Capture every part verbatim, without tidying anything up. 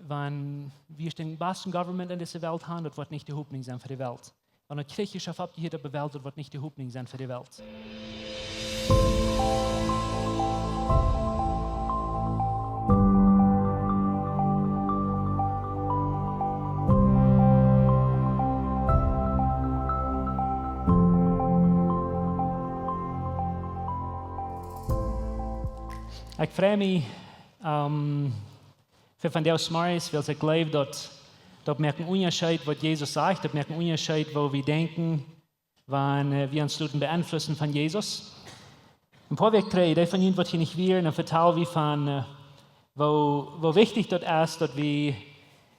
wan wie dän basten Government en dise Welt han, daut woat nich de Hopninj sennen fa de Welt. Wan daut Kjrich schaft oppjehieet opp de Welt, daut woat nich de Hopninj sennen fa de Welt. Ekj frei mie, ähm, fa vondoag zemorjes, wiels ekj jleew daut, daut moakt een Unjascheet waut Jesus sajcht, daut moakt een Unjascheet woo wie denkjen, wan, äh, wie ons loten beeinflussen von Jesus. Een poa Wäakj trigj, dee von junt waut hia nich wieren, dan vetald wie von, äh, woo, woo wichtich daut es daut wie,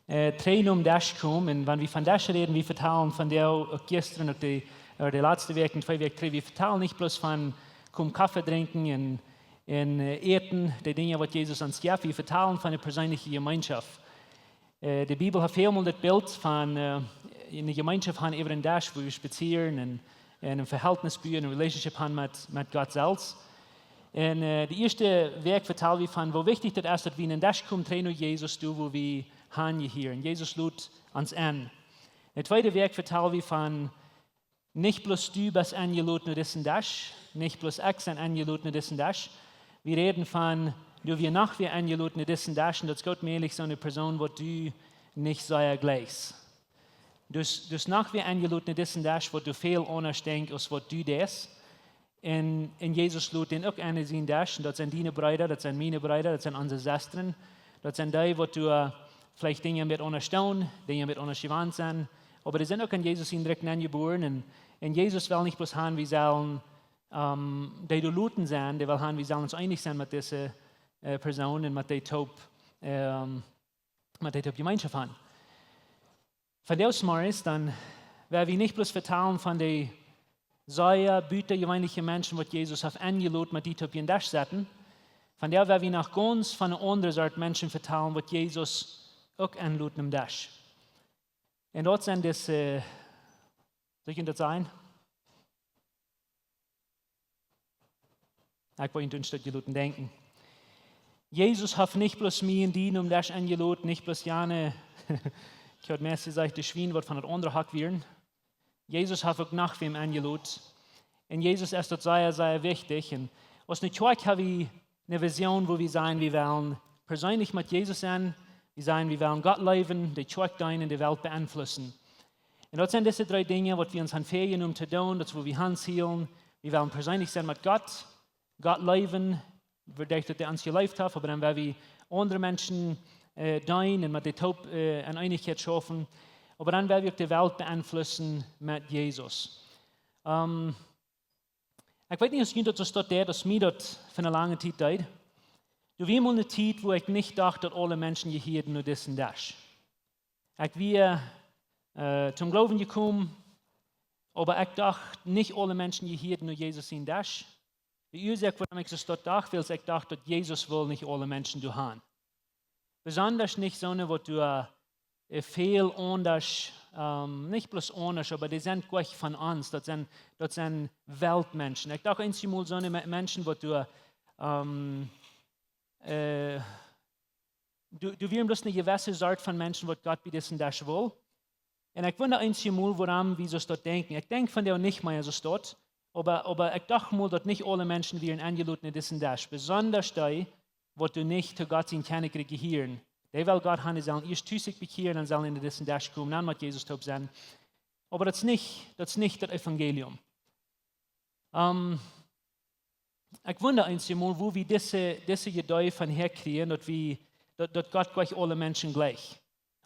äh, trigj nom Desch komen. Un wan wie von Desch räden, wie vetalen von dee, uk jistren, uk dee, äh, dee latste Wäakj un twee Wäakj trigj, wie vetalen nich bloos von kom Koffe drinkjen un, un, äh, äten, dee Dinja waut Jesus ons jeft, wie vetalen von de perseenelje Jemeenschoft. Äh, de Bibel haft välmol daut Bilt von, äh, enne Jemeenschoft han äwa dän Desch, woo wie spazieren un, un een Vehältnis buen, eene Relationship han met, met Gott selfst. Un, äh, de ieeschte Wäakj vetald wie von woo wichtich daut es daut wie aun dän Desch komen, trigj no Jesus, doa woo wie hanjehieren. Jesus lot ons en. De tweede Wäakj vetald wie von nich bloos du best enjelot no disen Desch, nich bloos ekj sie enjelot no disen Desch. Wie räden von, du, wie noch wäa enjelot no disen Desch, un daut es goot mäajlich soone Persoon waut du nich sea jlikjst. Dus, dus noch wäa enjelot no disen Desch, waut du väl aundasch denkjst aus waut du deist. Un, un Jesus lot dän uk aun sienen Desch, un daut sent diene Breeda, daut sent miene Breeda, daut sent onse Sestren, daut sent dee waut du, äh, veleicht Dinja met aundasch doonen, Dinja met aundasch jewant sent, oba dee sent uk en Jesus sienen Rikj nenjebuaren. Un, un Jesus well nich bloos han wie sellen, ähm, dee doa loten sennen, dee well han wie sellen ons eenich sennen met dise, äh, Persoon un met dee toop, ähm, met dee toop Jemeenschoft han. Vondoag zemorjes, dan woa wie nich bloos vetalen von dee sea butajeweenelje Menschen waut Jesus haft enjelot met die toop dän Desch setten. Vondoag woa wie noch gaunz von eene aundre Sort Menschen vetalen waut Jesus uk enjelot aum Desch. Un daut sent dise, äh, sull ekj daut sajen? Ekj well junt een Stootje loten denkjen. Jesus haft nich bloos mie un die aum Desch enjelot, nich bloos jane, ekj haud meist jesajcht, de Schwien waut von daut aundre Hak wieren. Jesus haft uk noch wäm enjelot. Un Jesus es daut sea, sea wichtich. Un aus eene Kjoakj ha wie eene Vision, woo wie sajen, wie wellen perseenlich met Jesus sennen, wie sajen, wie wellen Gott leewen, de Kjoakj deenen, de Welt beeinflussen. Un daut sent dise dree Dinja waut wie ons han väajenomen to doonen, daut es woo wie han zielen. Wie wellen perseenlich sennen met Gott, Gott leewen, wie denkjen daut hee ons jeleeft haft, oba dan woa wie aundre Menschen, äh, deenen un met dee toop, äh, en Eenichkjeit schaufen. Oba dan woa wie uk de Welt beeinflussen met Jesus. Ähm, ekj weet nich aus junt daut soo stoat, aus mie daut fa eene lange Tiet deed. Doa wia mol eene Tiet wua ekj nich docht daut aule Menschen jehieeden no disen Desch. Ekj wia, äh, toom Gloowen jekomen, oba ekj docht nich aule Menschen jehieeden no Jesus sienen Desch. De Uasoak wuarom ekj soo stoat docht, wiels ekj docht daut Jesus wull nich aule Menschen doa han. Besondasch nich soone waut doa, äh, väl aundasch, ähm, nich bloos aundasch, oba dee sent goa nich von ons, daut sent, daut sent Weltmenschen. Ekj docht eenjemol soone Me-, Menschen waut doa, ähm, äh, doa, doa wieren bloos eene jewesse Sort von Menschen waut Gott bie disen Desch wull. Un ekj wunda eenjemol wuarom wie soo stoat denkjen. Ekj denkj vondoag nich mea soo stoat, oba, oba ekj docht mol daut nich aule Menschen wieren enjelot no disen Desch. Besondasch dee waut doa nich to Gott sien Kjennichrikj jehieren. Dee well Gott han, dee sellen ieescht tus sikj bekjieren, dan sellen see no disen Desch komen, dan met Jesus toop sennen. Oba daut es nich, daut es nich daut Evangelium. Ähm, ekj wunda eenjemol woo wie dise, dise Idee von häa kjrieen, daut wie, daut, daut Gott jlikjt aule Menschen jlikj.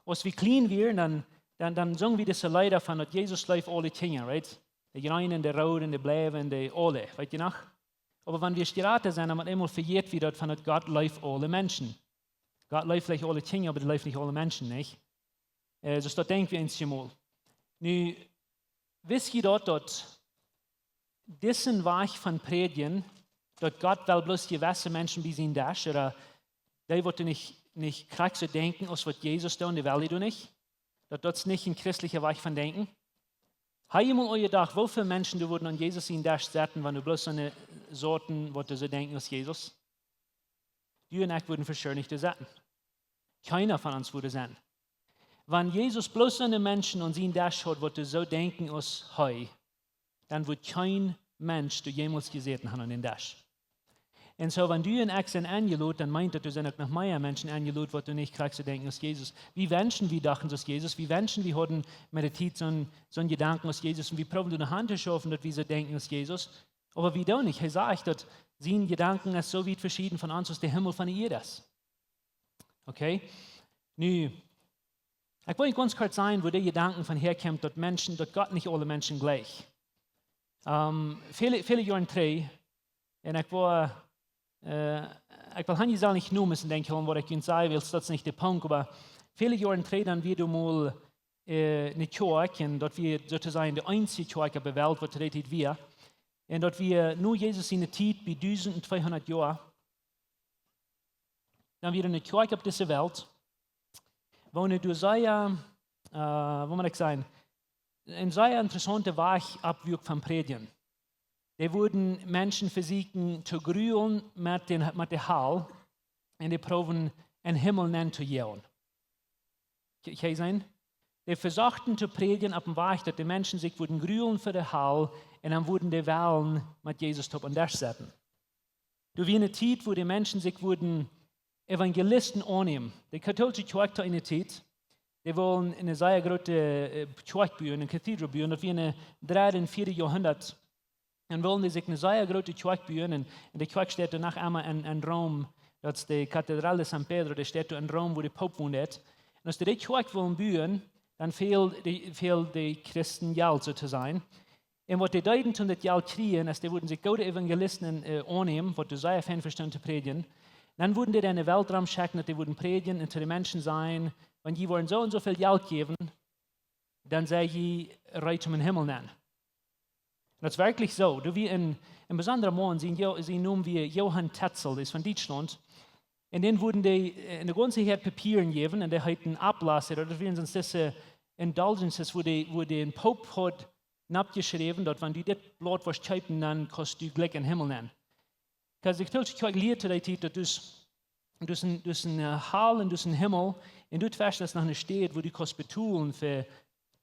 Aus wie kjlien wieren, dan, dan, dan sungen wie dise Leeda von daut Jesus leeft aule Kjinja, right? De jreene, de roode, de blaue, de aule, weet jie noch? Oba wan wie jrata sent, dan met eemol vejäten wie daut von daut Gott leeft aule Menschen. Gott leeft veleicht aule Kjinja, oba dee leeft nich aule Menschen, nich? Äh, soo daut denkj wie eenjemol. Nu, wist jie daut, daut disen Wajch von prädjen, daut Gott well bloos jewesse Menschen bie sienen Desch, ooda dee waut nich, nich krakjt soo denkjen aus waut Jesus deed, dee well hee nich? Daut, daut es nich een christelja Wajch von denkjen. Ha jie mol aun jedocht, woo väl Menschen doa wudden aun Jesus sienen Desch setten, wan doa bloos soone sauten, waut soo denkjen aus Jesus? Du un ekj wudden veschirnich doa setten. Kjeena von ons wudd sennen. Wan Jesus bloos soone Menschen aun sien Desch haud, waut doa soo denkjen aus hee, dan wudd kjeen Mensch doa jemols jesäten haben aun dän Desch. Un soo, wan du un ekj sent enjelot, dan meent daut, doa sent uk noch mea Menschen enjelot, waut doa nich krakjt soo denkjen aus Jesus. Wie wenschen, wie dochten soo aus Jesus. Wie wenschen, wie hauden met de Tiet soon, soon Jedanken aus Jesus. Un wie proowen doa no aun to schaufen, daut wie soo denkjen aus Jesus. Oba wie doonen nich. Hee sajcht, daut siene Jedanken es soo wiet veschieden von ons aus de Himmel von de Ieed es. Okay? Nu, ekj well gaunz kort sajen, wua de Jedanken von häakjemt, daut Menschen, daut Gott nich aule Menschen jlikjt. Ähm, väle, väle Joaren trigj, un ekj well, äh, ekj well hia nich sellen nich nomen, denkj ekj, waut ekj junt sajen well, daut es nich de Punkt, oba väle Joaren trigj, dan wia doa mol, äh, eene Kjoakj, un daut wia soo to sajen de eensje Kjoakj opp de Welt, waut to dee Tiet wia. Un daut wia nu Jesus siene Tiet bie dusent un tweehundat Joa. Dan wia eene Kjoakj opp dise Welt, wua doa sea, äh, woo mott ekj sajen, een sea interessaunta Wajch oppwuak von prädjen. Dee wudden Menschen vesieekjen to grulen met de, met de Hal, un dee proowen em Himmel nenn to gonen. Kje-, kje seenen? Dee vesochten to prädjen opp een Wajch, daut de Menschen sikj wudden grulen fa de Hal, un dan wudden dee wellen met Jesus toop aun dän Desch setten. Doa wia eene Tiet, wua de Menschen sikj wudden Evangelisten aunnämen. De kautoolische Kjoakj to eene Tiet, dee wullen eene sea groote, äh, Kjoakj buen, eene Kathedral buen, daut wia em dredde un vieede Joahundat. Dan wullen dee sikj eene sea groote Kjoakj buen, un, un de Kjoakj steit doa noch emma en, en Rom, daut es de Catedral de San Pedro, dee steit doa en Rom, wua de Poop wont. Un aus dee dee Kjoakj wullen buen, dan fäld de, fäld de Christen Jelt, soo to sajen. Un waut dee deeden, om daut Jelt to kjrieen, es, dee wudden sikj goode Evangelisten, äh, aunnämen, waut doa sea fein vestunt to prädjen. Dan wudden dee en de Welt romschekjen, daut dee wudden prädjen un to de Menschen sajen, wan jie woaren soo un soo väl Jelt jäwen, dan sie jie reed om em Himmel nenn. Un daut es werkjlich soo. Doa wia een, een besondra Maun, sien Jo-, sien Nomen wia Johann Tetzel, dee es von Dietschlaunt. Un dän wudden dee, äh, eene gaunze Häad Papieren jäwen, un dee heeten Ablass, daut wia soo aus dise Indulgences, wua dee, wua dee een Poop haud noppjeschräwen, daut wan du dit Blaut wurscht kjeepen, dan kaust du jlikj em Himmel nenn. Kaus ekj tell, ekj lieed to dee Tiet, daut doa es, doa es een, doa es een, äh, Hal un doa es een Himmel, un doa tweschen es noch eene Städ, wua du kaust betolen fa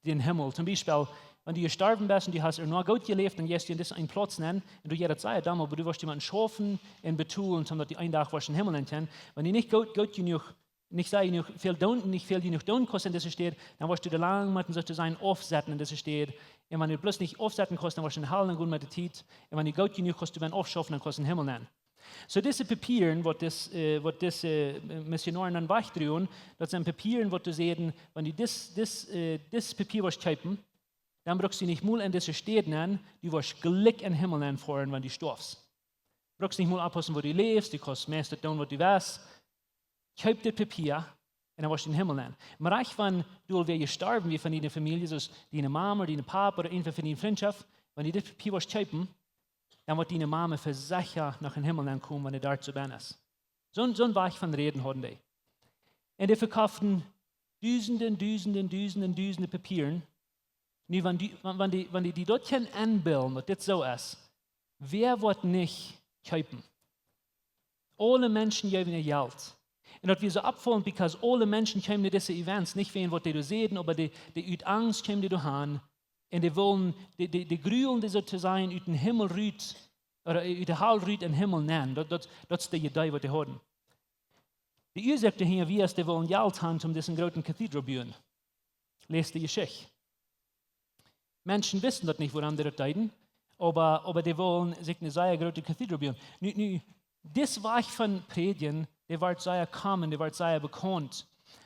dän Himmel. Toom Biespel, wan du jestorwen best un du hast ea noch goot jeläft, dan jeist du en disen eenen Plauz nenn, un du, jo, daut saj ekj dan, oba du woascht jemotten schaufen un betolen, om daut du eenen Dach woascht em Himmel nenn kjennen. Wan du nich goot, goot jenuach, nich sea jenuach väl doonen, nich väl jenuach doonen kaust en dise Städ, dan woascht du doa lang motten, soo to sajen, aufsetten en dise Städ. Un wan du bloos nich aufsetten kaust, dan woascht du en de Hal nenn gonen met de Tiet. Un wan du goot jenuach kaust, du best aufschaufen, dan kaust du em Himmel nenn. Soo dise Papieren, waut dis, äh, waut dise, äh, Missionoaren dan wajchdroagen, daut sent Papieren, waut doa säden, wan du dis, dis, äh, dis Papia wurscht kjeepen, dan brukst du nich mol en dise Städ nenn, du woascht jlikj em Himmel nenn foaren, wan du stoafst. Brukst nich mol oppaussen, wua du läfst, du kaust meist daut doonen, waut du west. Kjeep dit Papia, un dan woascht du em Himmel nenn. Mau rajcht wan doa wäa jestorwen wia von diene Famielje, soo aus diene Mame ooda diene Papa ooda eent von diene Frintschoft, wan du dit Papia wurscht kjeepen, dan woat diene Mame vesecha noch em Himmel nenn komen, wan dee doa soo bie es. Soon, soon Wajch von räden hauden dee. Un dee vekofften dusende, dusende, dusende, dusende Papieren. Nu, wan dee, wan, wan dee, wan dee, dee daut kjennen enbillen, daut dit soo es, wäa woat nich kjeepen? Aule Menschen jeewen äa Jelt. Un daut wia soo oppfaulent, because aule Menschen kjeemen no dise Events, nich wäajen waut dee doa säden, oba dee, dee ut Angst kjeemen dee doa han. Un dee wullen, dee, dee, dee grulen dee, soo to sajen, ut dän Himmel rut, ooda ut de Hal rut em Himmel nenn. Daut, daut, daut es de Idee, waut dee hauden. De Uasoak doahinja wia, es, dee wullen Jelt han, om disen grooten Cathedral buen. Läs de Jeschicht. Menschen wisten daut nich, wuarom dee daut deeden, oba, oba dee wullen sikj eene sea groote Cathedral buen. Nu, nu, dis Wajch von prädjen, dee wort sea common, dee wort sea bekaunt.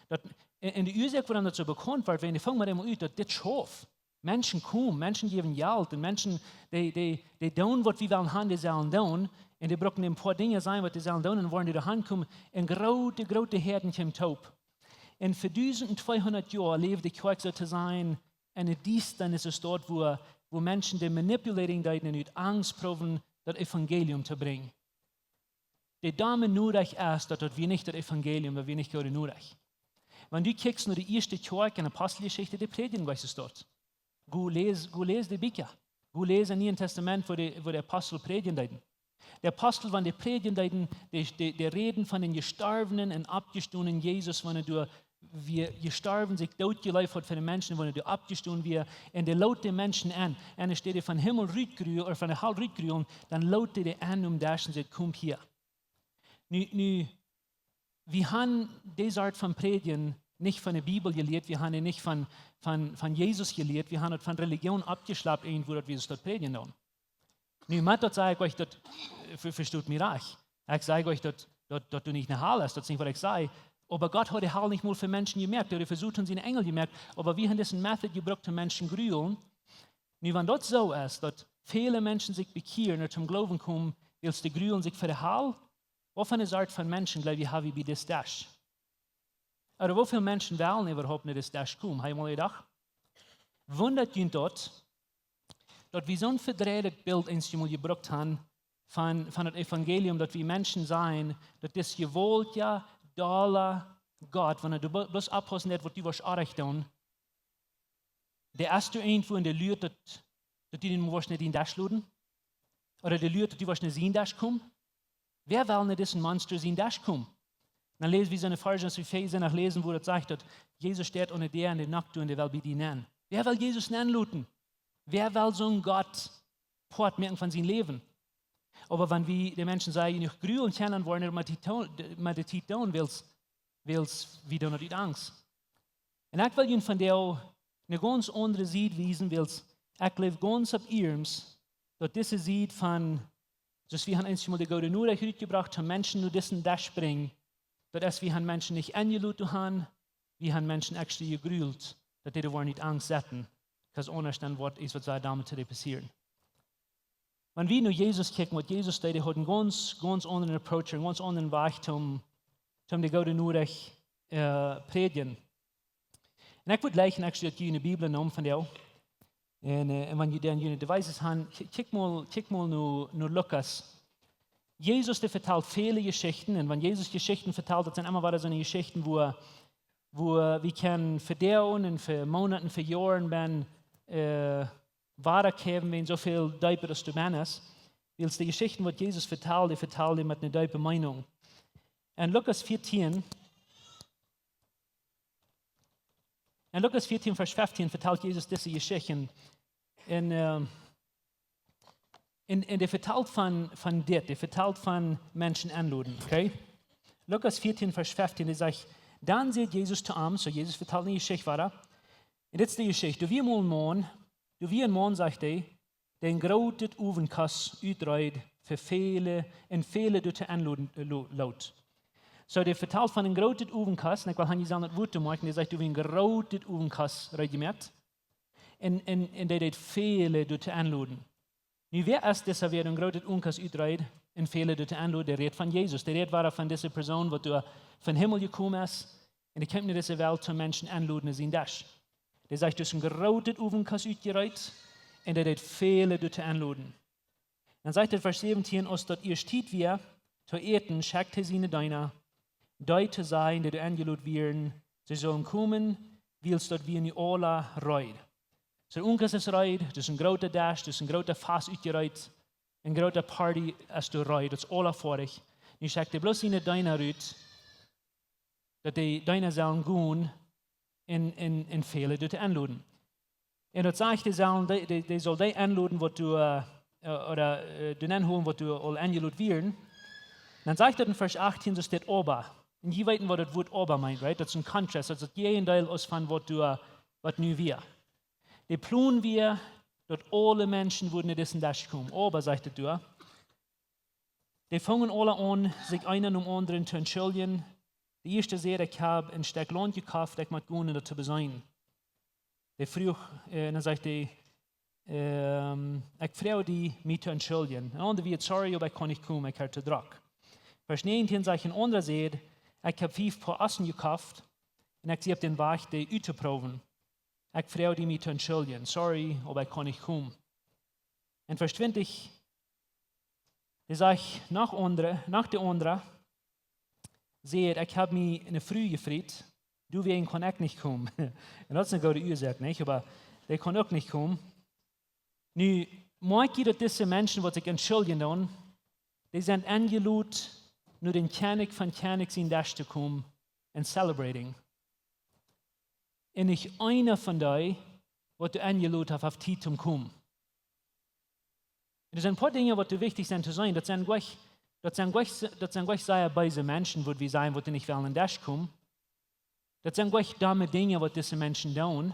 Daut, un, un de Uasoak, wuarom daut soo bekaunt wort, wan dee fungen mau emol ut, daut dit schauft. Menschen komen, Menschen jäwen Jelt, un Menschen, dee, dee, dee doonen, waut wie wellen han, dee sellen doonen. Un dee bruckten een poa Dinja sajen, waut dee sellen doonen, un woaren dee doa han komen, un groote, groote Häaden kjeemen toop. Un fa dusent un tweehundat Joa läwd de Kjoakj, soo to sajen, en de Diestanis, es daut, wua, wua Menschen dee manipulating deeden un ut Angst proowen, daut Evangelium to brinjen. De domme Norecht es, daut, daut wia nich daut Evangelium, daut wia nich goode Norecht. Wan du kjikjst no de ieeschte Kjoakj en Aposteljeschicht, dee prädjden jlikj soo daut. Go läs, go läs de Bieekja. Go läs em Nieen Tastament, wua de, wua de Apostel prädjen deeden. De Apostel, wan dee prädjen deeden, dee, dee, dee räden von dän jestorwenen un oppjestonen Jesus, wan hee doa wia jestorwen, sikj dootjeleeft haud fa de Menschen, wan hee doa oppjestonen wia, un dee lood de Menschen en. Un enne Städ von Himmel rutgrulen, ooda von de Hal rutgrulen, dan lood dee dee en aum Desch un säd: "Komt hia." Nu, nu, wie haben dee Sort von Prädjen nich von de Bibel jelieet, wie haben dee nich von, von, von Jesus jelieet, wie haben daut von Religion aufjeschleppt, irjentwua daut wie daut prädjen doonen. Nu, met daut saj ekj uk daut, äh, ve-, vestot mie rajcht. Ekj saj uk daut, daut, daut doa nich ne Hal es, daut es nich waut ekj saj. Oba Gott haud de Hal nich mol fa Menschen jemoakt, hee haud vesocht, siene Enjel jemoakt, oba wie haben disen Method jebrukt, om Menschen grulen. Nu, wan daut soo es, daut väle Menschen sikj bekjieren ooda toom Gloowen komen, wiels dee grulen sikj fa de Hal, waut fa ne Sort von Menschen, jleew jie, hab wie bie dis Desch? Ooda woo väl Menschen wellen äwahaupt no dis Desch komen? Hab jie mol jedocht? Wundat junt daut, daut wie soon vedreidet Bilt eensjemol jebrukt haben von, von daut Evangelium, daut wie Menschen sajen, daut dis jewaultja, dolla Gott, wan du blo-, bloos oppaussen deist, waut du woascht orrajcht doonen, dee es doa irjentwua un dee luat, daut, daut du dän woascht no dän Desch loden? Ooda dee luat, daut du woascht no sien Desch komen? Wäa well no disen Monster sien Desch komen? Dan läs wie soone Varsch, aus wie Efeesa noch läsen, wua daut sajcht, daut Jesus steit aun de Däa un dee knockt un dee well bie die nenn. Wäa well Jesus nenn loten? Wäa well soon Gott Poat moaken von sien Läwen? Oba wan wie de Menschen sajen, jenuach grulen, kjennen woaren, met de Tiet doonen, wiels, wiels wie doonen daut ut Angst. Un ekj well junt vondoag ne gaunz aundre Sied wiesen, wiels ekj jleew gaunz opp iernst, daut dise Sied von, soo aus wie haben eensjemol de goode Norecht utjebrocht, daut Menschen no disen Desch brinjen, daut es, wie haben Menschen nich enjeloden haben, wie haben Menschen extra jegrult, daut dee woaren ut Angst sitten, 'cause aundasch dan woat irjentwaut sea doamet to dee passieren. Wan wie no Jesus kjikjen, waut Jesus deed, dee haud een gaunz, gaunz aundren Approach, een gaunz aundren Wajch toom, toom de goode Norecht, äh, prädjen. Un ekj wudd jleichen, actually, daut jie june Bibel nämen vondoag. Un, äh, un wan jie dan june Devices haben, kj-, kjikj mol, kjikj mol no, no Lukas. Jesus, dee vetalt väle Jeschichten. Un wan Jesus Jeschichten vetalt, daut sent emma wada soone Jeschichten, wua, wua wie kjennen fa Doag un fa Moonaten, fa Joaren benn, äh, wada kjikjen, wan soo väl deepa daut doa benn es. Wiels de Jeschichten, waut Jesus vetalt, dee vetalt dee met ne deepe Meenunk. En Lukas vieetieen, en Lukas vieetieen, Varsch feftieen vetalt Jesus dise Jeschicht. Un, äh, un, un dee vetalt von, von dit, dee vetalt von Menschen enloden, okay? Lukas vieetieen, Varsch feftieen, dee sajcht: "Dan säd Jesus to am", soo Jesus vetalt ne Jeschicht wada. Un dit es de Jeschicht. "Doa wia mol een Maun, doa wia een Maun", sajcht hee, "dee een grootet Owentkost utreed fa väle, un väle doatoo enloden, äh, lo-, lood." Soo, dee vetalt von een grootet Owentkost, un ekj well hia nich aun daut Wuat to moakjen, dee sajcht, doa wia een grootet Owentkost reed jemoakt. Un, un, un dee deed väle doatoo enloden. Nu, wäa es disa, wäa een grootet Owentkost utreed un väle doatoo enloden? Dee rät von Jesus. Dee rät wada von dise Persoon, waut doa von Himmel jekomen es, un dee kjemt no dise Welt toom Menschen enloden no sien Desch. Dee sajcht, doa es een grootet Owentkost utjereed, un dee deed väle doatoo enloden. Dan sajcht et Varsch säwentieen: "Aus daut ieescht Tiet wia to äten, schekjt hee siene Deena, dee to sajen, dee doa enjeloden wieren, see sullen komen, wiels daut wia nu aula reed." Soo, Owentkost es reed, doa es een groota Desch, doa es een groota Fast utjereed, een groota Party es doa reed, daut es aula foadich. Nu schekjt hee bloos siene Deena rut, daut dee Deena sellen gonen un, un, un väle doatoo enloden. Un daut sajcht, dee sellen, dee, dee, dee saul dee enloden, waut doa, äh, ooda, äh, dee enholen, waut doa aul enjeloden wieren. Dan sajcht daut en Varsch achtieen, doa steit "oba". Un jie weeten, waut daut Wuat "oba" meent, right? Daut es een Kontrast, daut es daut Jäajendeel aus von waut doa, waut nu wia. De Plon wia, daut aule Menschen wudden no disen Desch komen. Oba, sajcht et doa, dee fungen aula aun, sikj eena nom aundren to entschuldjen. De ieeschte säd: "Ekj hab een Stekj Launt jekoft, ekj mott gonen daut to beseenen." Dee fruach, äh, un dan sajcht hee, ähm, "Ekj froag die, mie to entschuldjen." Een aundra wia: "Sorry, oba ekj kaun nich komen, ekj haud to drock." Varsch näajentieen sajcht: Een aundra säd: "Ekj hab fief Poa Ossen jekoft, un ekj sie opp dän Wajch, dee uttoproowen. Ekj froag die, mie to entschuldjen. Sorry, oba ekj kaun nich komen." En Varsch twintich, dee sajcht: "Noch aundre, noch de aundra säd: Ekj hab mie eene Fru jefriet, doawäajen kaun ekj nich komen." Un daut es eene goode Uasoak, nich? Oba dee kaun uk nich komen. Nu, moakj jie, daut dise Menschen, waut sikj entschuldjen doonen, dee sent enjelot, no dän Kjennich von Kjennichs sien Desch to komen un celebrating. Un nich eena von dee, waut doa enjelot haft, haft Tiet toom komen. Un doa sent een poa Dinja, waut doa wichtich sent to seenen. Daut sent nich, daut sent nich, daut sent nich sea beese Menschen, wudd wie sajen, waut doa nich wellen aun dän Desch komen. Daut sent nich domme Dinja, waut dise Menschen doonen.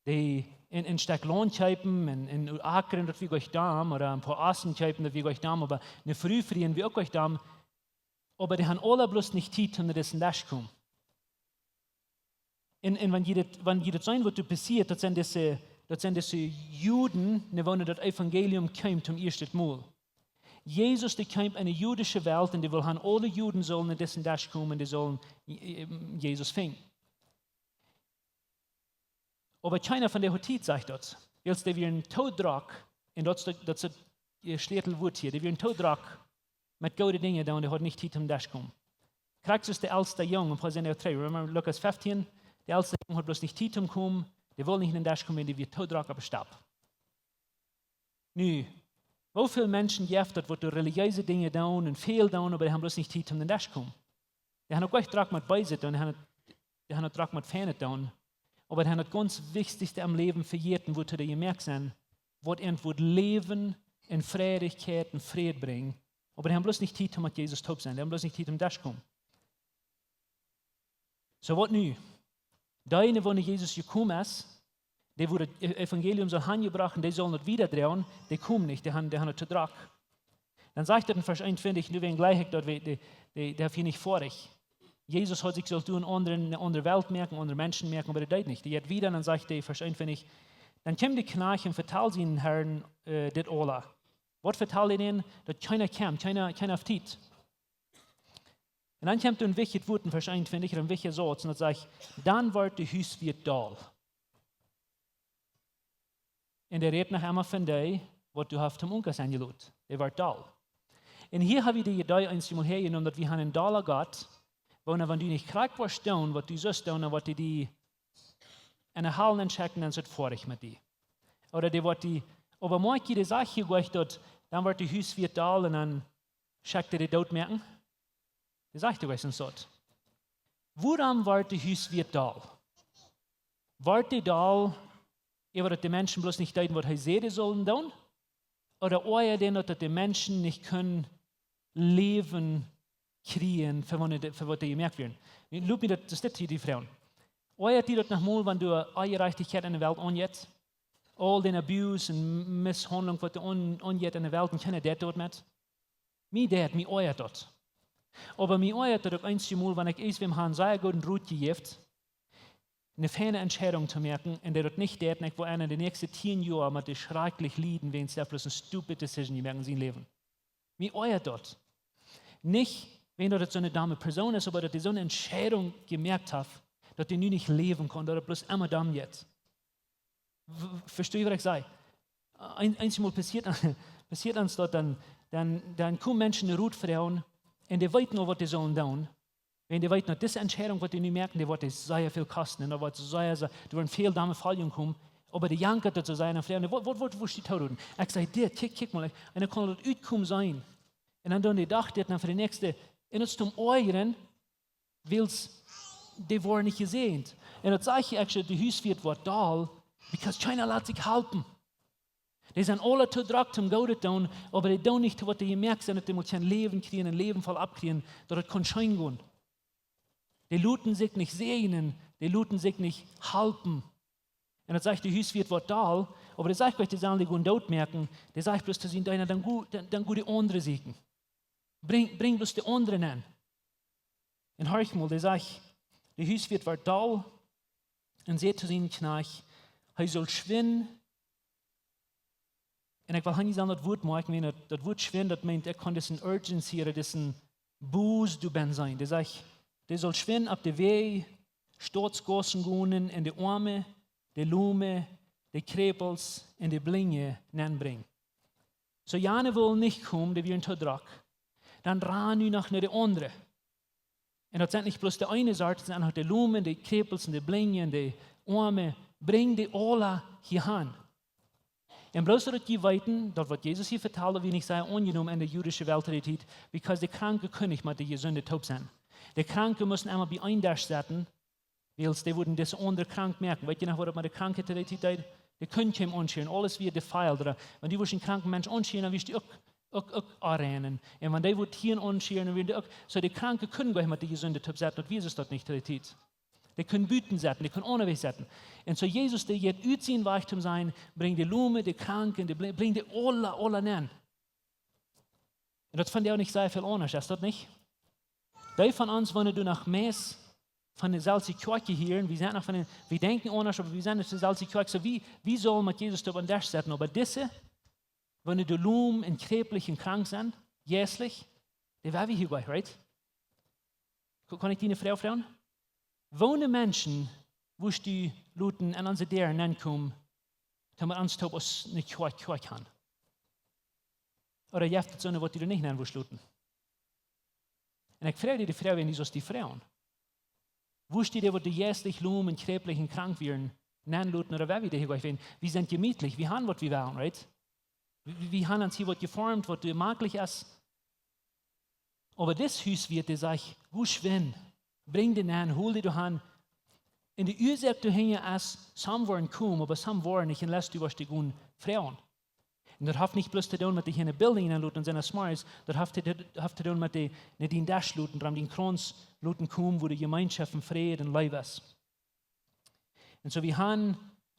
Dee een, een Stekj Launt kjeepen un, un akren, daut wia nich domm, ooda een poa Ossen kjeepen, daut wia nich domm, oba eene Fru frieen wia uk nich domm. Oba dee haben aula bloos nich Tiet, om no disen Desch to komen. Un, un wan jie daut, wan jie daut seenen, waut doa passieet, daut sent dise, daut sent dise Juden, no woone daut Evangelium kjeem toom ieeschten Mol. Jesus, dee kjeem enne judische Welt un dee wull haben, aule Juden sullen aun disen Desch komen, dee sullen, äh, Jesus finjen. Oba kjeena von dee haud Tiet, sajcht daut. Wiels dee wieren too drock, un daut es daut, daut es daut, äh, Schlüsselwuat hia, dee wieren too drock met goode Dinja doonen, dee hauden nich Tiet toom Desch komen. Krakjt soo aus de elste Jung, een poa Sindach trigj, remember Lukas fefteen? De elste Jung haud bloos nich Tiet toom komen, dee wull nich aun dän Desch komen, dee wia too drock oppe Stap. Nu, woo väl Menschen jeft daut, waut doa relijeese Dinja doonen un väl doonen, oba dee haben bloos nich Tiet toom aun dän Desch komen? Dee haben uk nich drock met Beeset doonen, dee haben, dee haben drock met Feinet doonen, oba dee haben daut gaunz Wichtichste em Läwen vejäten, wuatoo dee jemoakt sent, waut an wudd Läwen un Freiheit un Fräd brinjen. Oba dee haben bloos nich Tiet toom met Jesus toop sennen, dee haben bloos nich Tiet toom Desch komen. Soo, waut nu? Dee, no woone Jesus jekomen es, dee, wua daut E-, Evangelium saul hanjebrocht, dee sullen daut wieda droagen, dee komen nich, dee haben, dee haben daut too drock. Dan sajcht daut en Varsch eenuntwintich, nu wäa jlikj daut, dee, dee, dee haft hia nich foadich. Jesus haud sikj sullt doonen aundre, eene aundre Welt moaken, aundre Menschen moaken, oba dee deed nich. Dee jeit wieda un dan sajcht dee, Varsch eenuntwintich, dan kjeem de Kjnajcht un vetald sienen Harn, äh, dit aula. Waut vetald hee an? Daut kjeena kjemt, kjeena, kjeena haft Tiet. Un dan kjemt een wichtjet Wuat en Varsch eenuntwintich, een wichtja Sauz, un daut sajcht: Dan wort de Huswieet doll. Un dee rät noch emma von dee, waut doa haft am Unkas enjelot. Dee wort doll. Un hia hab wie de Idee eenjemol häajenomen, daut wie haben een dolla Gott, wua, wan du nich krakjt woascht doonen, waut du sust doonen, dan woat dee die enne Hal nenschekjen, dan es et foadich met die. Ooda dee woat die, oba moakj jie, dee sajcht hia nich daut, dan wort de Huswieet doll un dan schekjt hee dee doot moaken? Dee sajcht nich daut. Wuarom wort de Huswieet doll? Wort dee doll, äwa daut de Menschen bloos nich deeden, waut hee säd, dee sullen doonen? Ooda oajad dän daut, daut de Menschen nich kunnen Läwen kjrieen, fa waut dee, fa waut dee jemoakt wieren? Nu, lot mie daut, daut es dit hia de Froag. Oajad die daut noch mol, wan doa Onjerajchtichkjeit enne Welt aunjeit? Aul dän Abuse un Misshaundlunk, waut doa aun-, aunjeit enne Welt, un kjeena deit waut met? Mie deit, mie oajat daut. Oba mie oajat daut uk eenjemol, wan ekj ieescht wäm han sea gooden Rot jejäft, eene feine Entscheidunk to moaken, un dee daut nich deit, un ekj woa am de näakjste tieen Joa met dee schrakjlich lieden, wäajen hee bloos eene stupid decision jemoakt en sien Läwen. Mie oajat daut. Nich, wäajen daut et soone domme Persoon es, oba daut dee soone Entscheidunk jemoakt haft, daut dee nu nich läwen kaun, daut et bloos emma domm jeit. V-, vestost du, waut ekj saj? Een-, eenjemol passieet, passieet ons daut, dan, dan, dan komen Menschen no Rot froagen, un dee weeten aul, waut dee sullen doonen. Wan dee weeten, daut dise Entscheidunk, waut dee nu moaken, dee woat dee sea väl kosten, un daut woat sea, sea, doa woaren väl domme Foljen komen, oba dee jankat daut soo sea, un dan froagen dee: "Waut, waut, waut, waut woascht du doonen?" Ekj saj: "Dit, kjikj, kjikj mol, un dan kaun daut utkomen sennen." Un dan doonen dee Dach dit, dan fa de näakjste, un daut es toom oajren, wiels dee woaren nich jesäajent. Un daut sajcht hia actually, de Huswieet woat doll, because kjeena lat sikj halpen. Dee sent aule too drock toom Goodet doonen, oba dee doonen nich to waut dee jemoakt sent, daut dee motten Läwen kjrieen, een Läwen voll aufkjrieen, daut et kaun scheen gonen. Dee loten sikj nich säajnen, dee loten sikj nich halpen. Un daut sajcht, de Huswieet woat doll, oba dee sajcht nich, dee sellen dee gonen doot moaken, dee sajcht bloos to siene Deena: "Dan go, dan, dan go dee aundre sieekjen. Brinj, brinj bloos dee aundre aun." Un horch mol, dee sajcht, de Huswieet woat doll un säd to sienen Kjnajcht, hee saul schwind, un ekj well hia nich aun daut Wuat moakjen, wan daut, daut Wuat schwind, daut meent, ekj kaun dise urgency ooda dise booze doabie seenen. Dee sajcht, dee saul schwind opp de Wäaj, Stautsgaussen gonen un de Oame, de Lome, de Kjrepels un de Blinje nenbrinjen. Soo jane wullen nich komen, dee wieren too drock. Dan ran nu noch no de aundre. Un daut sent nich bloos de eene Sort, daut sent uk de Lome, de Kjrepels un de Blinje un de Oame. Brinj dee aula hia han. Un bloos daut jie weeten, daut waut Jesus hia vetald, wia nich sea aunjenomen enne judische Welt to dee Tiet, because de Kranke kunnen nich met de Jesunde toop sennen. De Kranke musten emma bie een Desch setten, wiels dee wudden dise aundre krank moaken. Weet jie noch, waut daut met de Kranke to dee Tiet deed? Dee kunnen kjeenem aunschieren, aules wia defiled. Ooda wan du wurscht een kranken Mensch aunschieren, dan wurscht du uk, uk, uk aunreinen. Un wan dee wudd hia aunschieren, dan wudden dee uk. Soo, de Kranke kunnen goanich met de Jesunde toop setten, daut wia daut nich to dee Tiet. Dee kunnen buten setten, dee kunnen aundawäajes setten. Un soo Jesus, dee jeit ut sienen Wajch toom sajen, brinj de Lome, de Kranke, dee brinj, brinj dee aula, aula nenn. Un daut funk ekj uk nich sea väl aundasch, es daut nich? Dee von ons, wan du noch meist von deeselwje Kjoakj hia, wie sent noch von de, wie denkjen aundasch, oba wie sent nich deeselwje Kjoakj. Soo, wie, wie sellen met Jesus opp een Desch setten? Oba dise, wan dee lom un kjräplich un krank sent, jeistlich, dee woa wie hia goanich, right? Kaun, kaun ekj die eene Froag froagen? Woone Menschen wurscht du loten aun onse Däa nenkomen, toom met ons toop aus eene Kjoakj, Kjoakj han? Ooda jeft et soone, waut du nich nenn wurscht loten? Un ekj froag die de Froag, un du sust die froagen. Wurscht du dee, waut jeistlich lom un kjräplich un krank wieren, nenn loten, ooda woa wie dee hia goanich? Wie sent jemietlich, wie han waut wie wellen, right? Wie, wie han ons hia waut jeformt, waut jemaklich es. Oba dis Huswieet, dee sajcht: Go schwind, brinj dee nenn, hol dee doa han. Un de Uasoak doahinja es, some woaren komen, oba some woaren nich, unless du wurscht dee gonen froagen. Un daut haft nich bloos to doonen met dee hia enne Building nenn loten un sennen smarts, daut haft to, haft to doonen met dee, no dien Desch loten, rom dien Krauns loten komen, wua de Jemeenschoft un Fräd un Leew es. Un soo, wie han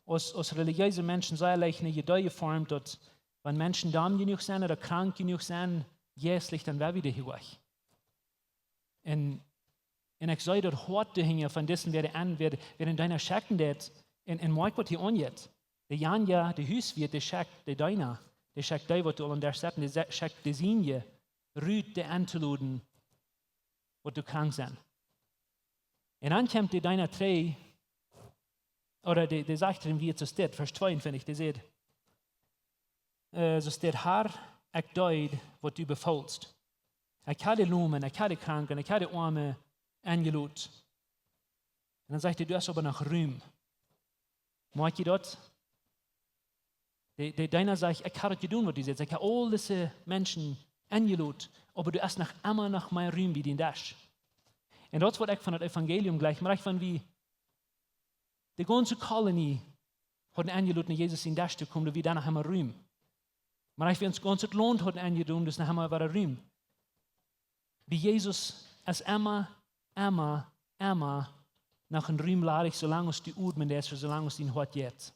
aus, aus relijeese Menschen sea leicht eene Idee jeformt, daut wan Menschen domm jenuach sent ooda krank jenuach sent, jeistlich, dan woa wie dee hia goanich. Un, un ekj see daut Hoat doahinja von disen, wäa dee aun, wäa, wäa dän Deena schekjen deed, un, un moakj waut hia aunjeit. De Janja, de Huswieet, dee schekjt de Deena, dee schekjt dee, waut doa aul aun Desch setten, dee se-, schekjt de sienje rut, dee auntoloden, waut doa krank sent. Un dan kjemt de Deena trigj, ooda dee, dee sajcht to dän Wieet, soo steit, Varsch tweeuntwintich, dee sajcht, äh, soo steit: Har, ekj deed, waut du befoolst. Ekj ha de Lomen, ekj ha de Kranken, ekj ha de Oame enjelot. Un dan sajcht hee: Du hast oba noch Rum. Moakj jie daut? De, de Deena sajcht: Ekj ha daut jedonen, waut du sajchst. Ekj ha aul dise Menschen enjelot, oba du hast noch emma noch mea Rum bie dän Desch. Un daut es, waut ekj von daut Evangelium jleich, mau ekj, wan wie de gaunze Kolonie hauden enjelot, no Jesus sienen Desch to komen, doa wia dan noch emma Rum. Mau ekj, wan ons gaunzet Launt hauden enjelot, doa es noch emma wada Rum. Bie Jesus es emma, emma, emma noch een Rum ladich, soo lang aus du odmen deist, soo lang aus dien Hoat jeit.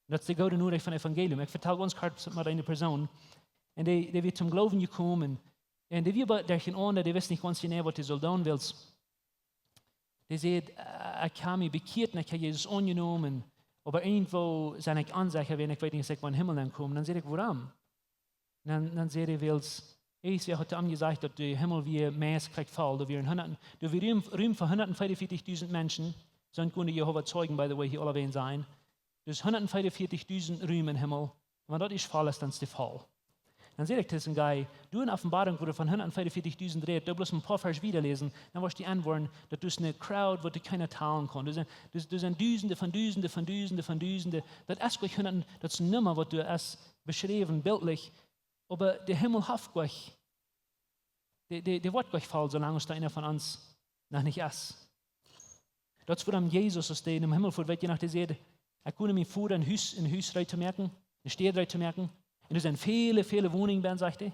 Daut es de goode Norecht von Evangelium. Ekj vetal gaunz kort met eene Persoon. Un dee, dee wia toom Gloowen jekomen. Un dee wia bie, derch een aundra, dee wist nich gaunz jeneiw, waut dee sull doonen, wiels dee säd: "Äh, ekj ha mie bekjieet un ekj ha Jesus aunjenomen, oba irjentwoo sie ekj onsecha, wiels ekj weet nich, aus ekj em Himmel nenkomen." Dan säd ekj: "Wuarom?" Dan, dan säd hee: "Wiels, eent, wäa haud am jesajcht, daut de Himmel wia meist krakjt voll. Doa wieren hundat, doa wia Rum, Rum fa hundatfeeaunvieetichdusent Menschen, sent goode Jehova Zeijen, by the way, hia aulawäajen sennen. Dus hundatfeeaunvieetichdusent Rum em Himmel. Wan daut es voll, es dan de voll." Dan säd ekj to disen guy: "Du, en Openboarunk, wua von hundatfeeaunvieetichdusent rät, du bloos een poa Varsch wieda läsen, dan woascht du enwoaren, daut es eene crowd, waut du kjeena talen kaun. Doa sent, doa, doa sent Dusende von Dusende von Dusende von Dusende. Daut es goanich hundat, daut es eene Numma, waut doa es beschräwen, bildlich. Oba de Himmel haft goanich, dee, dee, dee woat goanich voll, soo lang aus doa eena von ons noch nich es." Daut es wuarom Jesus, aus dee em Himmel foat, weet jie noch, dee säd: "Ekj go no mien Voda een Hus, een Hus reed to moaken, eene Städ reed to moaken. Un doa sent väle, väle Woninjen bie," sajcht hee,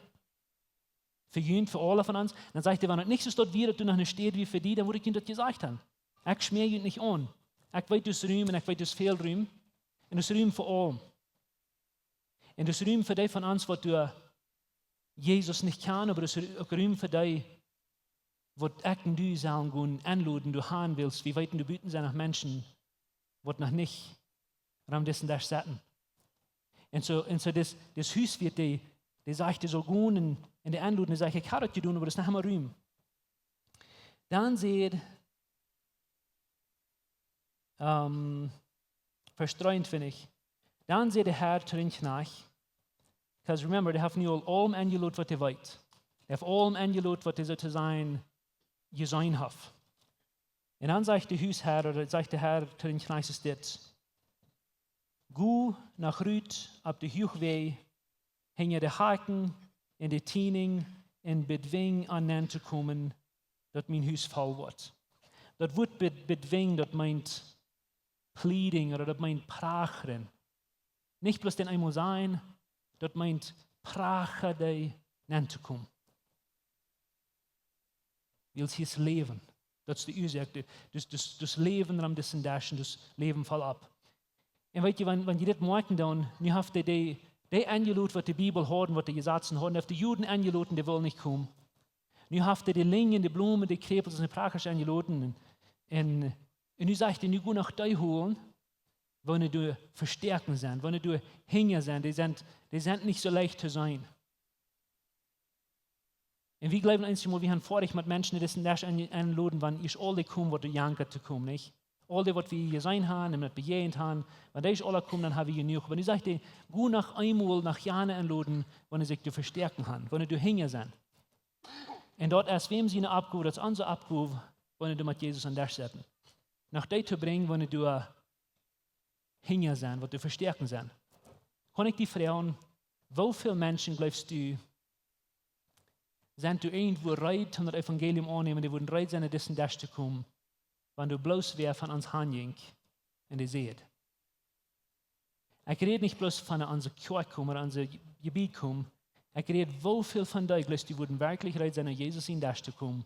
"fa junt, fa aule von ons." Dan sajcht hee: "Wan et nich soo es, daut wia, daut doa noch eene Städ wia fa die, dan wudd ekj junt daut jesajcht haben. Ekj schmäa junt nich aun. Ekj weet doa es Rum un ekj weet doa es väl Rum. Un doa es Rum fa aule. Un doa es Rum fa dee von ons, waut doa Jesus nich kjanen, oba doa es uk Rum fa dee, waut ekj un du sellen gonen enloden, doa han, wiels wie weeten, doa buten sent noch Menschen, waut noch nich rom disen Desch setten." Un soo, un soo dis, dis Huswieet, dee, dee sajcht, dee saul gonen un, un dee enloden, dee sajcht: "Ekj ha daut jedonen, oba doa es noch emma Rum." Dan säd, ähm, Varsch dreeuntwintich: Dan säd de Har to dän Kjnajcht, 'cause remember, dee haft nu aul aulem enjelot, waut hee weet. Dee haft aulem enjelot, waut hee soo to sajen jeseenen haft. Un dan sajcht de Hushar, ooda sajcht de Har to dän Kjnajcht, es dit: Go noch rut opp de Huachwäaj, hinja de Haken un de Tieninj, un bedwinj an nenn to komen, daut mien Hus voll woat. Daut Wuat be-, bedwinj, daut meent pleading, ooda daut meent prachren. Nich bloos dän eemol sajen, daut meent prachren, dee nenn to komen. Wiels hia es Läwen. Daut es de Uasoak, de-, daut, daut, daut Läwen rom disen Desch, daut Läwen voll opp. Un weet jie, wan, wan jie dit moakjen dan, nu haft hee dee, dee enjeloden, waut de Bibel haud un waut de Jesazen hauden, haft hee de Juden enjeloden, dee wullen nich komen. Nu haft hee de Linjen, de Blomen, de Kjräpels un de Prachasch enjeloden. Un, un, un nu sajcht hee, nu go noch dee holen, woone doa vestäakjen sent, woone doa hinja sent, dee sent, dee sent nich soo leicht to seenen. Un wie jleewen eenjemol, wie han foadich met Menschen, dee disen Desch en-, enloden, wan ieescht aul dee komen, waut doa jankat to komen, nich? Aul dee, waut wie jeseenen han un met bejäajent han, wan dee ieescht aula komen, dan ha wie jenuach. Oba nu sajcht hee, go noch eemol noch jane enloden, woone sikj doa vestäakjen han, woone doa hinja sent. Un daut es wäm siene Oppgow, daut es onse Oppgow, woone doa met Jesus aun dän Desch setten. Noch dee to brinjen, woone doa hinja sent, waut doa vestäakjen sent. Kaun ekj die froagen, woo väl Menschen, jleefst du, sent doa irjentwua reed, om daut Evangelium aunnämen, dee wudden reed sennen, aun disen Desch to komen, wan doa bloos wäa von ons hanjinkj un dee säd? Ekj räd nich bloos von onse Kjoakj komen, onse Jebied komen. Ekj räd, woo väl von dee, jleefst du, wudden werkjlich reed sennen, aun Jesus sienen Desch to komen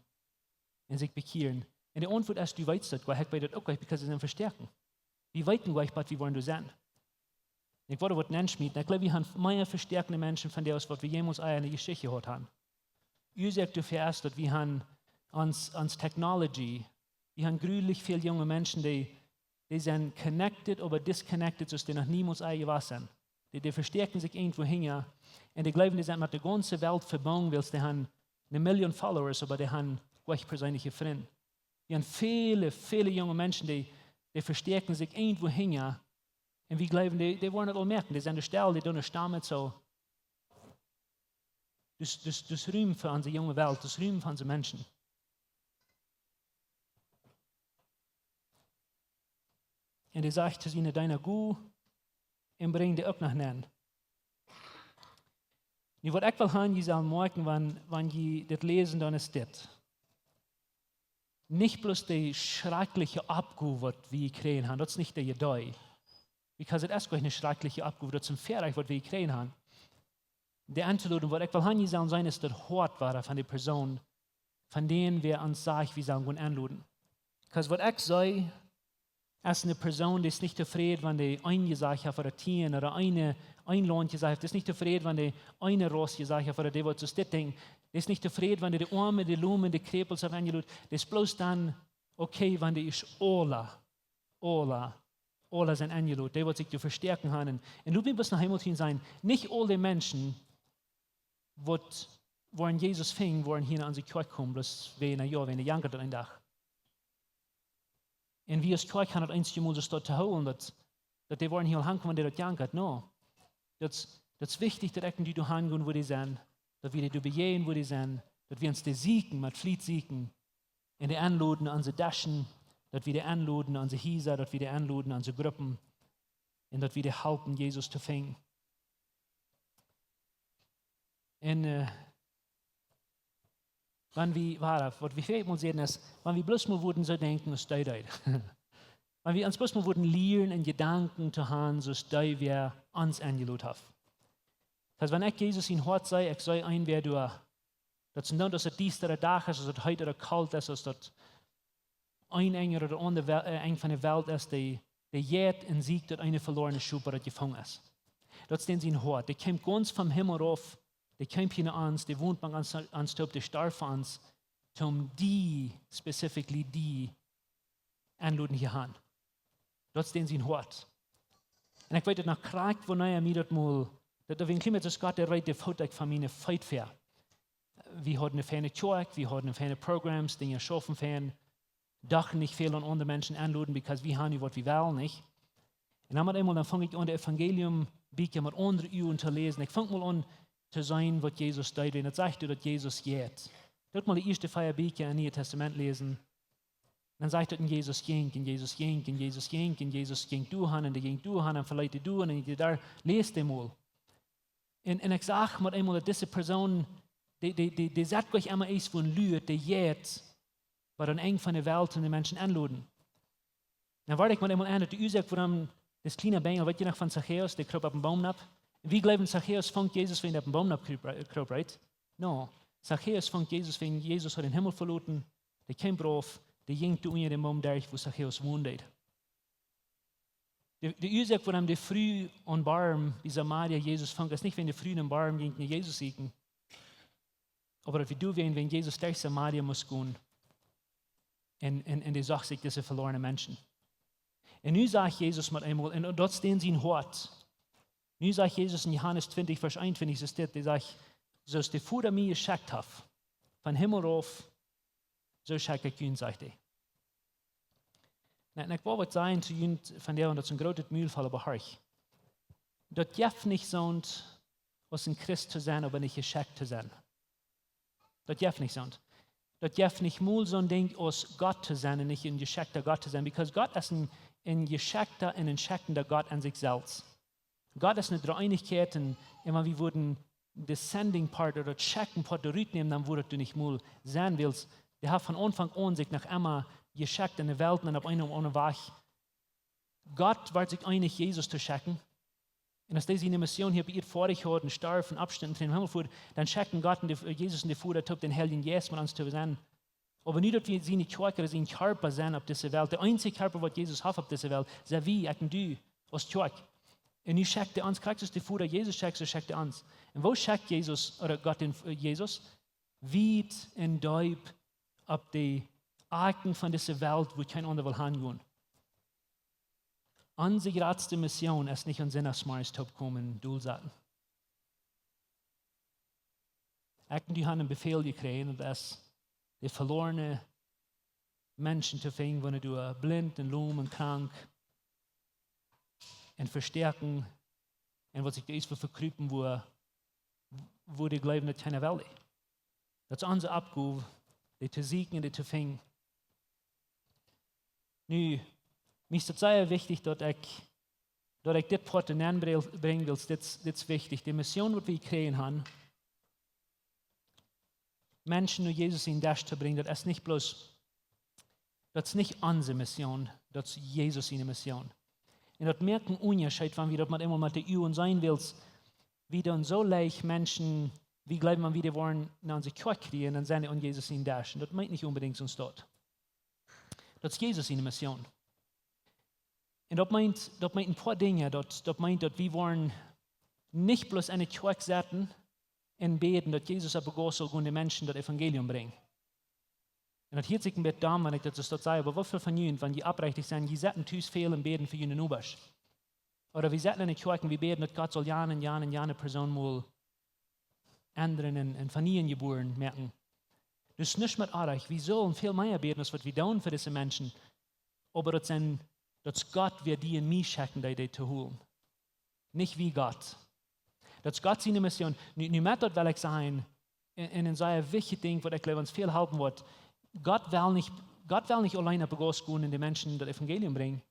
un sikj bekjieren? Un de Auntwuat es, du weetst daut, ekj weet daut uk nich, because see sent vestäakjen. Wie weeten nich, waut wie woaren doa sennen. Ekj wudd waut nenschmieten. Ekj jleew, wie han mea vestäakjende Menschen von dee, aus waut wie jemols ea enne Jeschicht jehaut han. Uasoak doafäa es, daut wie han ons, ons technology, wie han jrulich väl junge Menschen, dee, dee sent connected, oba disconnected, soo aus dee noch niemols ea jewast sent. Dee, dee vestäakjen sikj irjentwua hinja. Un dee jleewen, dee sent met de gaunze Welt vebungen, wiels dee han eene Million followers, oba dee han goanich perseenelje Frind. Wie han väle, väle junge Menschen, dee, dee vestäakjen sikj irjentwua hinja. Un wie jleewen, dee, dee woaren daut aul moakjen. Dee sent doa stell, dee doonen stammen soo. Daut, daut, daut es Rum fa onse junge Welt, daut es Rum fa onse Menschen. Un hee sajcht to siene Deena: Go un brinj dee uk no mie. Nu, waut ekj well han, jie sellen moakjen, wan, wan jie dit läsen, dan es dit. Nich bloos dee schrakjliche Oppgow, waut wie jekjräajen han, daut es nich de Idee. Because daut es goanich eene schrakjliche Oppgow, daut es een Väarajcht, waut wie jekjräajen han. Dee enloden, waut ekj well han, jie sellen seenen, es daut Hoat wada von de Persoon, von dän wäa ons sajcht, wie sellen gonen enloden. Because waut ekj see, es eene Persoon, dee es nich tofräd, wan dee een jesajcht haft ooda tieen ooda eene, een Launt jesajcht haft. Dee es nich tofräd, wan dee eene Rauss jesajcht haft ooda dee, waut soo dit Dinkj. Dee es nich tofräd, wan dee de Oame, de Lomen, de Kjräpels haft enjelot. Dee es bloos dan, okay, wan dee es aula, aula, aula sent enjelot. Dee, waut sikj doa vestäakjen han. Un, un lot mie bloos noch eemol hia sajen, nich aul de Menschen, waut, woaren Jesus finjen, woaren hia no onse Kjoakj komen, bloos wäajen, jo, wäajen dee jankat een Dach. Un wie aus Kjoakj han daut eenjemol soo to hoolen, daut, daut dee woaren hia aunkomen, dee daut jankat. No. Daut, daut es wichtich, daut ekj un du doa han gonen, wua dee sent, daut wie dee doa bejäajnen, wua dee sent, daut wie ons dee sieekjen, met Fliet sieekjen, un dee enloden no onse Deschen, daut wie dee enloden no onse Hiesa, daut wie dee enloden no onse Gruppen, un daut wie dee halpen, Jesus to finjen. Un, äh, wan wie, wada, waut wie väl mol sajen es, wan wie bloos mol wudden soo denkjen aus dee deeden. Wan wie ons bloos mol wudden lieren, en Jedanken to han, soo aus dee, wäa ons enjelot haft. Daut wan ekj Jesus sien Hoat see, ekj see een, wäa doa, daut es dan, daut et diesta Dach es, aus et heet ooda kolt es, aus daut een Enj ooda aun de Wel-, äh, Enj von de Welt es, dee, dee jeit un sieekjt daut eene veloarne Schop, waut jefungen es. Daut es dän sien Hoat. Dee kjemt gaunz vom Himmel rauf, dee kjemt hia no ons, dee wont mank ons, ons toop, dee storf fa ons, om die, specifically die, enloden hia han. Daut es dän sien Hoat. Un ekj weet daut noch krakjt, wanea mie daut mol, daut, daut wia een kjlien bät soo aus Gott, dee reet de Foot von miene Feet väa. Wie hauden eene feine Kjoakj, wie hauden eene feine Programs, Dinja schaufen fein. Dochten nich väl aun aundre Menschen enloden, because wie han nu, waut wie wellen, nich? Un dan met eemol, dan funk ekj aun, de Evangelium, Bieekja met aundre Uagen to läsen. Ekj funk mol aun to seenen, waut Jesus deed, un daut sajcht doa, daut Jesus jeit. Doot mol de ieeschte vea Bieekja em Nieen Tastament läsen. Dan sajcht daut, un Jesus jinkj, un Jesus jinkj, un Jesus jinkj, un Jesus jinkj doa han, un dee jinkj doa han, un veleet dee Däa, un dee doa läst eemol. Un, un ekj sach mau eemol daut dise Persoon, dee, dee, dee, dee sat nich emma eent von Lüe, dee jeit, waut aum Enj von de Welt un de Menschen enloden. Dan wort ekj mau eemol aun, daut de Uasoak wuarom daut kjliene Benjel, weet jie noch von Zachäus, dee kroop opp een Boom nopp. Un wie jleewen, Zachäus funk Jesus, wan hee opp een Boom nopp kroop, right? No. Zachäus funk Jesus, wan Jesus haud dän Himmel veloten, dee kjeem rauf, dee jinkj doa unja dän Boom derch, wua Zachäus wonen deed. De, de Uasoak, wuarom de Fru aum Boom bie Samaria Jesus funk, es nich, wan de Fru aum Boom jinkj no Jesus sieekjen. Oba daut wia doawäajen, wan Jesus derch Samaria must gonen. Un, un, un dee sach sikj dise velorne Menschen. Un nu sajcht Jesus mau eemol, un daut es en sien Hoat. Nu sajcht Jesus en Johanes twintich, Varsch eenuntwintich, es dit, dee sajcht: "Soo aus de Voda mie jeschekjt haft, von Himmel rauf, soo schekj ekj junt", sajcht hee. Na, un ekj well waut sajen to junt von dee, un daut es een grootet Mulfall, oba horcht. Daut jeft nich soont aus een Christ to sennen, oba nich jeschekjt to sennen. Daut jeft nich soont. Daut jeft nich mol soon Dinkj aus Gott to sennen un nich een jeschekjta Gott to sennen, because Gott es een, een jeschekjta un een schekjenda Gott aun sikj selfst. Gott es eene Dreeeenichkjeit un, un wan wie wudden de sending part ooda daut schekjen Poat doa rutnämen, dan wudd daut nich mol sennen, wiels dee haft von Aunfank aun sikj noch emma jeschekjt en de Welt un opp eenen ooda aundren Wajch. Gott wia sikj eenich, Jesus to schekjen. Un aus dee siene Mission hia opp Ieed foadich haud un storf un oppstunt un em Himmel fua, dan schekjten Gott un de, Jesus un de Voda toop dän Heiljen Jeist, om ons to sennen. Oba nu daut wie siene Kjoakj, sien Kjarpa sennen opp dise Welt, de eensje Kjarpa, waut Jesus haft opp dise Welt, sent wie, ekj un du, aus Kjoakj. Un nu schekjt hee ons, krakjt soo aus de Voda Jesus schekjt, soo schekjt hee ons. Un wua schekjt Jesus, ooda Gott dän, äh, Jesus? Wiet un deep opp de Akjen von dise Welt, wua kjeen aundra well hangonen. Onse jratste Mission es nich aun Sindachsmorjes toopkomen un dol sitten. Ekj un du haben een Befäl jekjräajen, daut es, de velorne Menschen to finjen, waut doa blint un lom un krank un vestoaken un waut sikj doa ieescht fa vekrupen, wua, wua dee jleewen, daut kjeena well. Daut es onse Oppgow, dee to sieekjen un dee to finjen. Nu, mie es daut sea wichtich, daut ekj, daut ekj dit Poat nenbrinj, wiels dit, dit es wichtich. De Mission, waut wie jekjräajen haben, Menschen no Jesus sienen Desch to brinjen, daut es nich bloos, daut es nich onse Mission, daut es Jesus siene Mission. Un daut moakt een Unjascheet, wan wie daut mau eemol met de Uagen seenen, wiels wie dan soo leicht Menschen, wie jleewen, wan wie dee woaren no onse Kjoakj kjrieen, dan sent dee aun Jesus sienen Desch. Un daut meent nich onbedinjt soont daut. Daut es Jesus siene Mission. Un daut meent, daut meent een Poa Dinja, daut, daut meent, daut wie woaren nich bloos enne Kjoakj sitten un bäden, daut Jesus opp de Gauss saul gonen, de Menschen daut Evangelium brinjen. Un daut hieet sikj een bät domm, wan ekj daut soo saj, oba woo väl von junt, wan jie oprechtich sent, jie sitten tus väl un bäden fa june Nobasch? Ooda wie sitten enne Kjoakj un wie bäden, daut Gott saul jane un jane un jane Persoon mol endren un, un von nieem jebuaren moaken. Daut es nuscht met oajch, wie sullen väl mea bäden, aus waut wie doonen fa dise Menschen. Oba daut sent, daut es Gott, wäa die un mie schekjen deed, dee to holen. Nich wie Gott. Daut es Gott siene Mission. Nu, nu met daut well ekj sajen, un, un een sea wichtjet Dinkj, waut ekj jleew ons väl halpen woat. Gott well nich, Gott well nich auleen opp de Gauss gonen un de Menschen daut Evangelium brinjen.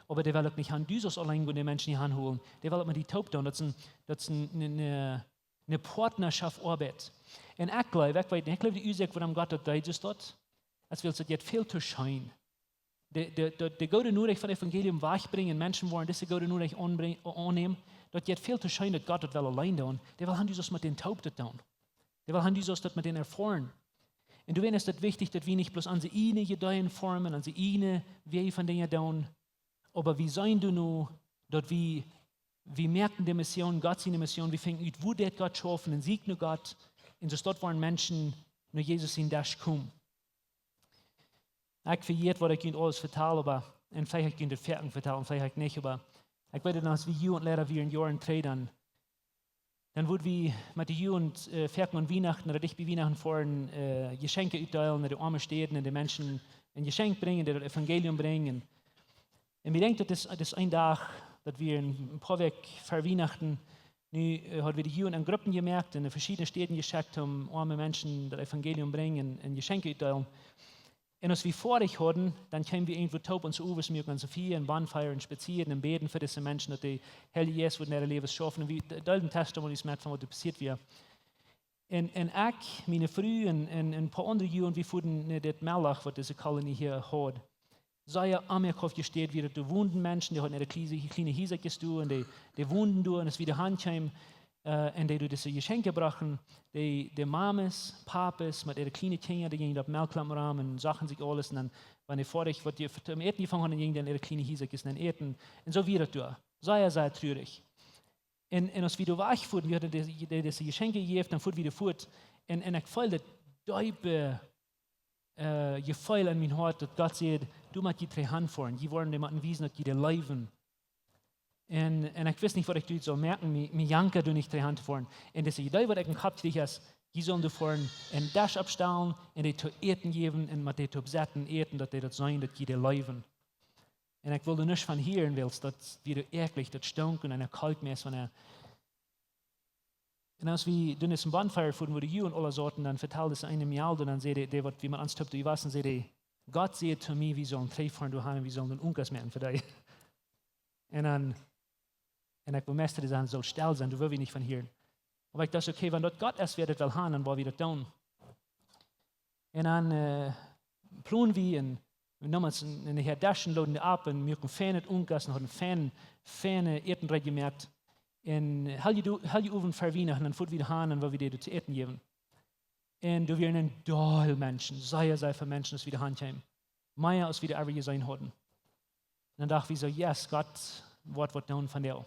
Oba dee well uk nich haben, du saust auleen gonen de Menschen hia hanholen. Dee well uk met die toop doonen. Daut es een, daut es een, een, een, een Partnerschaft Oabeit. Un ekj jleew, ekj weet nich, ekj jleew, de Uasoak, wuarom Gott daut deed, es daut, es wiels daut jeit väl to scheen. De, de, de, de goode Norecht von Evangelium wajchbrinjen, Menschen woaren dise goode Norecht aunbrinj-, aunnämen, daut jeit väl to scheen, daut Gott daut well auleen doonen. Dee well haben, du saust met dän toop daut doonen. Dee well haben, du saust daut met dän erfoaren. Un doawäajen es daut wichtich, daut wie nich bloos onse ieejne Ideeen formen, onse ieejne Wäaj von Dinja doonen, oba wie seenen doano, daut wie, wie moaken de Mission, Gott siene Mission, wie finjen ut, woo deit Gott schaufen, un sieekjen no Gott, un soo daut woaren Menschen no Jesus sienen Desch komen. Ekj vejät, waut ekj junt aules vetal, oba, un veleicht ekj junt daut foaken vetal, un veleicht nich, oba ekj weet noch, aus wie Jugentleida wieren, Joaren trigj, dan, dan wudd wie met de Jugend, äh, foaken aun Wienachten, ooda dicht bie Wienachten foaren, äh, Jeschenkje utdeelen, no de oame Städen, un de Menschen een Jeschenkj brinjen, dee daut Evangelium brinjen. Un wie denkjen, daut es, daut es een Dach, daut wia een, een poa Wäakj ver Wienachten, nu, äh, haud wie de Jugend en Gruppen jemoakt un en veschiedne Städen jeschekjt, om oame Menschen daut Evangelium brinjen un, un Jeschenkje utdeelen. Un aus wie foadich hauden, dan kjeemen wie irjentwua toop, onse Owes muaken, onse Fia un bonfire un spazieren un bäden fa dise Menschen, daut de Heilje Jeist wudd en äare Läwes schaufen. Un wie de-, deelden testimonies met von waut doa passieet wia. Un, un ekj, miene Fru un, un, un een poa aundre Jungen, wie fuaren no dit Mellach, waut dise Kolonie hia haud. Sea aunjenomen jestäd, wia daut doa wonden Menschen, dee hauden äare kjlie-, kjliene Hiesa jestonen, un dee, dee wonden doa, un aus wie doa han kjeemen, äh, un dee doa dise Jeschenkje brochten, dee, de Mames, Papes met äare kjliene Kjinja, dee jinjen opp Melkjlompen rom un sochten sikj aules, un dan, wan dee foadich waut je-, toom Äten jefongen hauden, dan jinjen dee en äare kjliene Hiesa un äten. Un soo wia daut doa. Sea, sea trurich. Un, un aus wie doa wajch fuaren, wie hauden dee, dee, dise Jeschenkje jejäft, dan fuaren wie doa fuat. Un, un ekj feeld daut deepe, äh, Jefeel en mien Hoat, daut Gott säd: "Du motst jie trigj hanfoaren. Jie woaren dee motten wiesen, daut jie dee leewen." Un, un ekj wist nich, waut ekj doa sull moaken, mie, mie jankad doa nich trigj hantofoaren. Un dise Idee, waut ekj em Kopp kjrieech, es: "Jie sellen doa foaren, een Desch oppstalen un dee to äten jäwen un met dee toop sitten äten, daut dee daut seenen, daut jie dee leewen." Un ekj wull doa nuscht von hieren, wiels daut wia doa äakjlich, daut stunk un ekj kjeem meist von doa. Un aus wie dan no dise bonfire fuaren, wua de Jugend aula sauten, dan vetald dise eene Mejal, un dan säd dee, dee waut wie met ons toop doa wia, säd dee: "Gott säd to mie, wie sellen trigjfoaren doa han un wie sellen dän Unkas moaken fa dee." Un dan, un ekj wull meist dee sajen, sull stell sennen, doa wull wie nich von hieren. Oba ekj docht: "Okay, wan daut Gott es, wäa daut well han, dan woa wie daut doonen." Un dan, äh, plond wie un wie neemen ons een, een Häa Deschen, looden dee opp un muaken feinet Unkas un hauden fein, feine Äten reed jemoakt. Un, äh, Heilje Do-, Heilje Owent ver Wienachten, dan fuaren wie doa han un wua wie dee to äten jäwen. Un doa wieren een Deel Menschen, sea, sea väl Menschen, aus wie doa han kjeemen. Mea aus wie doa ever jeseenen hauden. Un dan docht wie soo: "Yes, Gott woat waut doonen vondoag."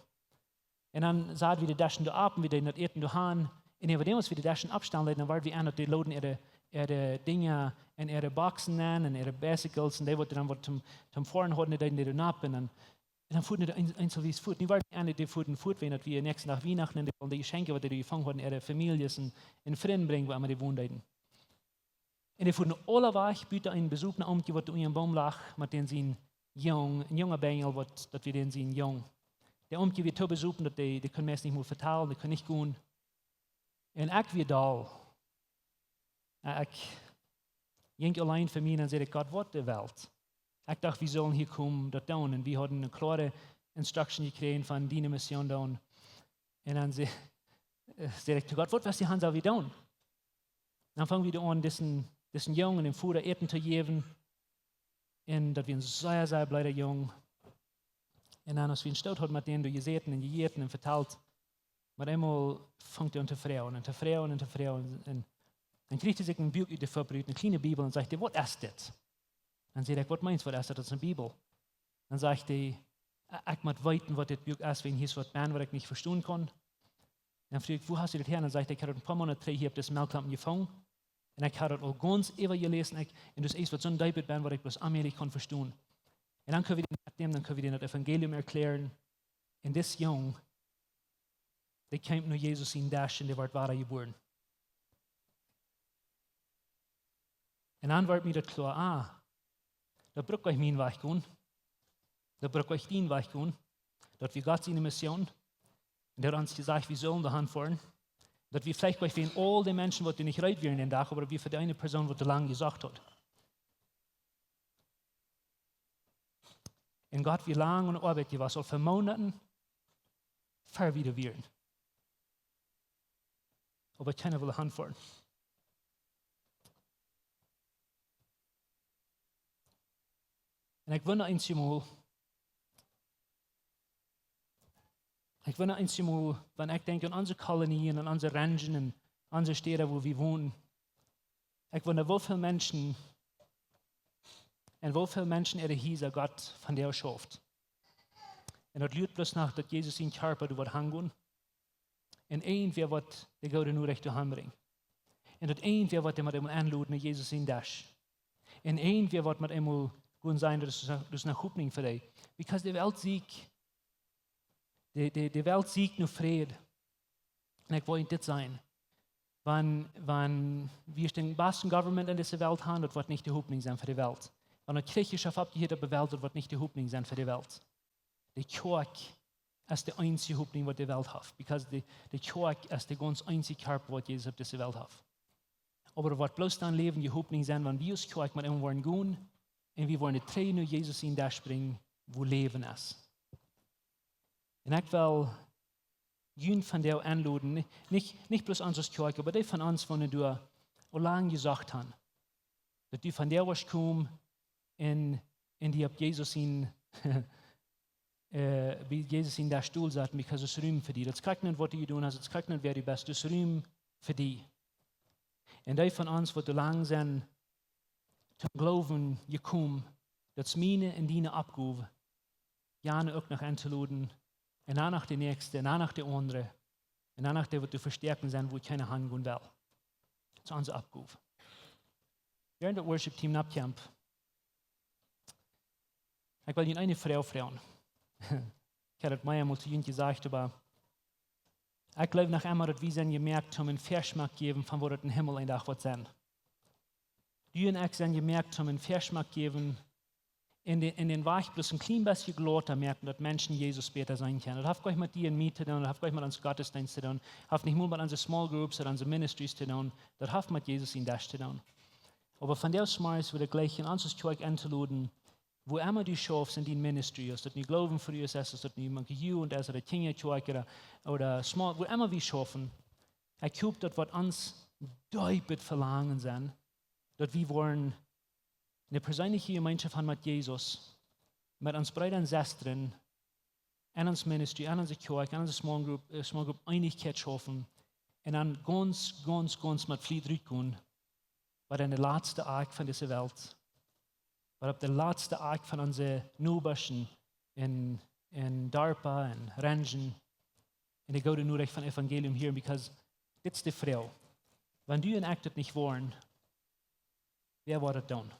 Un dan saten wie de Deschen doa opp un wie deeden daut Äten doa han. Un äwa däm, aus wie de Deschen oppstalen leeten, dan wort wie aun, daut dee looden äare, äare Dinja un äare Boxen aun un äare bicycles un dee waut dan waut toom, toom foaren hauden, dee deeden dee doa nopp. Un dan, un dan fuaren dee een-, eenselwies fuat. Nu wort wie aun, dee fuaren fuat, wan daut wia dän näakjsten Dach Wienachten, un dee wullen de Jeschenkje, waut dee doa jefongen hauden, äare Famieljes un, un Frind brinjen, wua emma dee wonen deeden. Un dee fuaren aula wajch, buta een besopna Omkje, waut doa unja een Boom lach, met dän sien Jung, een junga Benjel, waut, daut wia dän sien Jung. Dee Omkje wia too besopen, daut dee, dee kunn meist nich mol vetalen, dee kunn nich gonen. Un ekj wia doll. Ekj jinkj auleen fa mie un dan säd ekj: "Gott, waut de Welt?" Ekj docht, wie sullen hia komen daut doonen. Un wie hauden eene kloare Instruction jekjräajen von diene Mission doonen. Un dan sä-, äh, säd ekj to Gott: "Waut west du han, sell wie doonen?" Dan fungen wie aun, disen, disen Jung un dän Voda Äten to jäwen. Un daut wia een sea, sea bleeda Jung. Un dan, aus wie een Stoot hauden met dän, doa jesäten un jejäten un vetalt, met eemol funk dee aun to froagen un to froagen un to froagen. Un dan kjrieech hee sikj een Buak ut de Fopp rut, eene kjliene Bibel, un säd hee: "Waut es dit?" Dan säd ekj: "Waut meenst, waut es daut?" "Daut es eene Bibel." Dan säd hee: "Ekj mott weeten, waut dit Buak es, wan hia es waut bie, waut ekj nich vestonen kaun." Dan fruach ekj: "Wua hast du dit häa?" Dan säd hee: "Ekj haud daut een poa Moonat trigj hia opp disen Melkjlompen jefungen. Un ekj haud daut aul gaunz äwajeläst, un ekj, un daut es waut soon deepet bie, waut ekj bloos aunmäajlich kaun vestonen." Un dan kunn wie dän metnämen, dan kunn wie dän daut Evangelium erklären. Un dis Jung, dee kjeem no Jesus sien Desch un dee wort wada jebuaren. Un dan wort mie daut kloa, ah, daut bruck ekj mien Wajch gonen. Daut bruck ekj dien Wajch gonen. Daut wia Gott siene Mission. Un dee haud ons jesajcht, wie sullen doa han foaren. Daut wia veleicht nich fa aul de Menschen, waut doa nich reed wieren dän Dach, oba daut wia fa dee eene Persoon, waut doa lang jesocht haud. Un Gott wia lang aun de Oabeit jewast, aul fa Moonaten, ver wie doa wieren. Oba kjeena wull han foaren. Un ekj wunda eenjemol, ekj wunda eenjemol, wan ekj denkj aun onse Kolonien un onse Ranchen un onse Städa, wua wie wonen. Ekj wunda, woo väl Menschen, un woo väl Menschen äare Hiesa Gott vondoag schauft. Un daut luat bloos no, daut Jesus sien Kjarpa doa woat hangonen. Un irjentwäa woat de goode Norecht doa han brinjen. Un daut irjentwäa woat dee met eemol enloden no Jesus sien Desch. Un irjentwäa woat met eemol gonen sajen, daut es, daut es eene Hopninj fa dee. Because de Welt sieekjt, de, de, de Welt sieekjt no Fräd. Un ekj well dit sajen. Wan, wan wie dän basten Government en dise Welt han, daut woat nich de Hopninj sennen fa de Welt. Wan daut Kjrich oppjehieet opp de Welt, daut woat nich de Hopninj sennen fa de Welt. De Kjoakj es de eensje Hopninj, waut de Welt haft. Because de, de Kjoakj es de gaunz eensje Kjarpa, waut Jesus opp dise Welt haft. Oba daut woat bloos dan läwendje Hopninj sennen, wan wie aus Kjoakj met am woaren gonen un wie woaren trigj no Jesus sien Desch brinjen, wua Läwen es. Un ekj well junt vondoag enloden, nich, nich, nich bloos ons aus Kjoakj, oba dee von ons, waut doa aul lang jesocht haben, daut du vondoag woascht komen un, un die opp Jesus sien, äh, bie Jesus sien Desch doa setten, because doa es Rum fa die. Daut es krakjt nich waut du jedonen hast, daut es krakjt nich wäa du best, doa es Rum fa die. Un dee von ons, waut doa lang sent toom Gloowen jekomen, daut es miene un diene Oppgow, jane uk noch entoloden, un dan noch de näakjste, un dan noch de aundre, un dan noch dee, waut doa vestoaken sent, wua kjeena hangonen well. Daut es onse Oppgow. Wäarent daut Worship Team nopp kjemt, ekj well junt eene Froag froagen. Ekj hab daut mea mol to junt jesajcht, oba ekj jleew noch emma, daut wie sent jemoakt, om een Väaschmack jäwen von waut daut em Himmel een Dach woat sennen. Du un ekj sent jemoakt, om een Väaschmack jäwen, un de, un dän Wajch bloos een kjlien bät jlata moaken, daut Menschen Jesus bäta seenen kjennen. Daut haft nuscht met die un mie to doonen, daut haft nuscht met onse Gottesdeenst to doonen, haft nich mol met onse small groups ooda onse ministries to doonen, daut haft met Jesus sien Desch to doonen. Oba vondoag zemorjes well ekj jlikj ons aus Kjoakj entoloden, wua emma du schaufst en dien ministry, aus daut nu Gloowen fa die es, aus daut nu mank Jugend es, ooda Kjinja Kjoakj, ooda, ooda small, wua emma wie schaufen, ekj hop, daut woat ons deepet Velangen sennen, daut wie woaren eene perseenelje Jemeenschoft haben met Jesus, met onse Breeda un Sestren, en ons ministry, en onse Kjoakj, en onse small group, äh, small group Eenichkjeit schaufen, un dan gaunz, gaunz, gaunz met Fliet rutgonen, waut en de latste Akj von dise Welt, waut opp de latste Akj von onse Nobasch en, en Darpa un Ranchen, en de goode Norecht von Evangelium hieren, because dit es de Froag. Wan du un ekj daut nich woaren, wäa woat daut doonen?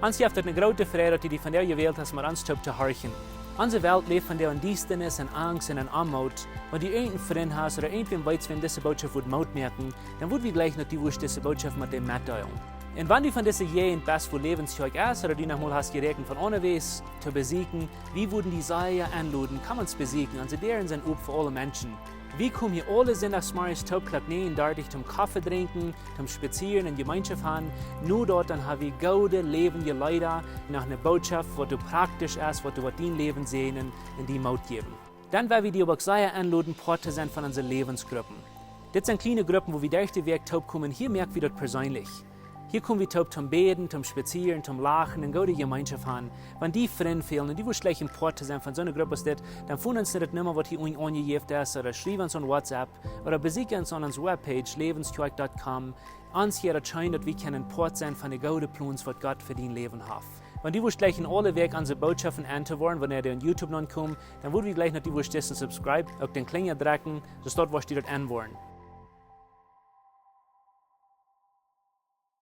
Ons jeft et eene groote Freid, daut du die vondoag jewält hast, met ons toop to horchen. Onse Welt läft vondoag en Diestanis, en Angst un en Oamoot. Wan du irjent een Frint hast ooda irjentwäm weetst, wäm dise Bootschoft wudd Moot moaken, dan wudd wie jleichen, daut du wurscht dise Bootschoft met däm metdeelen. Un wan du von dise Jäajent best, wua Läwens Kjoakj es, ooda du noch mol hast jeräakjent von aundawäajes to besieekjen, wie wudden die sea enloden, komm ons besieekjen. Onse Däaren sent op fa aule Menschen. Wie komen hia aule Sindachs morjes toop Klock näajen dartich toom Koffe drinkjen, toom spazieren un Jemeenschoft haben. No daut dan ha wie goode läwendje Leeda, noch eene Bootschoft, waut praktisch es, waut, waut dien Läwen säajnen un die Moot jäwen. Dan well wie die uk sea enloden, Poat to sennen von onse Läwensgruppen. Dit sent kjliene Gruppen, wua wie derch de Wäakj toop komen. Hia moak wie daut perseenlich. Hia komen wie toop toom bäden, toom spazieren, toom lachen un goode Jemeenschoft haben. Wan die Frind fälen un du wurscht jleichen Poat to sennen von soone Grupp aus dit, dan foon ons no de Numma, waut hia unjen aunjejäft es, ooda schriew ons aun WhatsApp, ooda besieekj ons aun onse webpage, läwenskjoakj dot com. Ons hia daut scheen, daut wie kjennen Poat sennen von de goode Plons, waut Gott fa dien Läwen haft. Wan du wurscht jleichen aule Wäakj onse Bootschoften auntohieren, wanea dee aun YouTube nopp komen, dan wudd wie jleichen, daut du wurscht dissen subscribe, uk dän Klinja drekjen, soo daut wurscht du daut aunhieren.